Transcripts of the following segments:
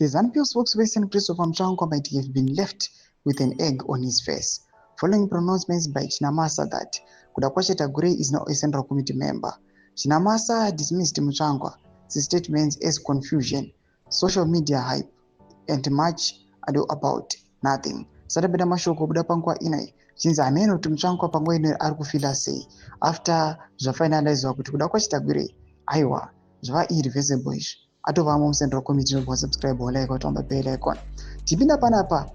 The ZANU-PF spokesperson Christopher Mutsvangwa might have been left with an egg on his face following pronouncements by Chinamasa that Kudakwashe Tagwirei is now a Central Committee member. Chinamasa dismissed Mutsvangwa's statements as confusion, social media hype, and much ado about nothing. Satapinda mashoko obuda panguva inoi, chinzi hameno kuti Mutsvangwa panguva ino ari kufeela sei after zvafinalizwa kuti Kudakwashe Tagwirei, aiwa, zvava irreversible izvi, atovamo muCentral Committee. Inobva subscribe, like, watamba bell icon. Tipinda panapa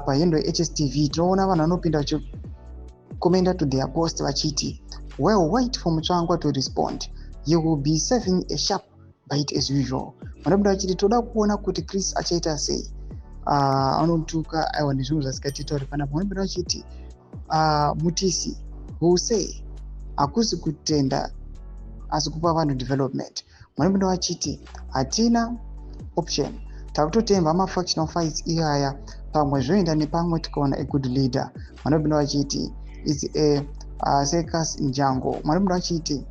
pahandle HSTV, tinoona vanhu vanopinda vachicommenta to their post vachiti, "Well, wait for Mutsvangwa to respond. You will be serving a sharp bite as usual." Vanopinda vachiti, "Toda kuona kuti Chris achaita sei." Anotuka aiwa nezvinhu zvasikatitauri panapa. Vanopinda vachiti, "Mutisi will say hakusi kutenda asi kupa vanhu development." Vanopinda vachiti, "Hatina option, takutotemba mafactional fights iyaya, pamwe zvoenda nepamwe tikaona a good leader." Vanopinda vachiti, "It's a circus in jungle." Vanopinda vachiti,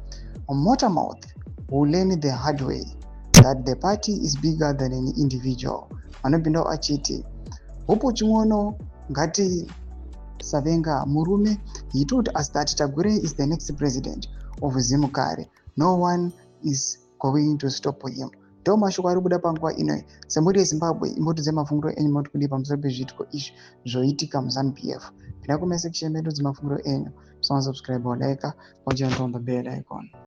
"Motormouth will learn the hard way that the party is bigger than an individual." Vanopinda vachiti, "Hopo Chin'ono, ngatisavenga murume. He told us that Tagwirei is the next president of Zimukare. No one is going to stop him." Ndo mashoko ari kubuda panguva ino. Semhuri yeZimbabwe, imbotiudzai mafungiro enyu, moti kudii pamusoro pezviitiko izvi zvoitika muZANU PF? Pinda kucomment section medu, dzemafungiro enyu. Musasubscribe, like, wajoin the bell icon.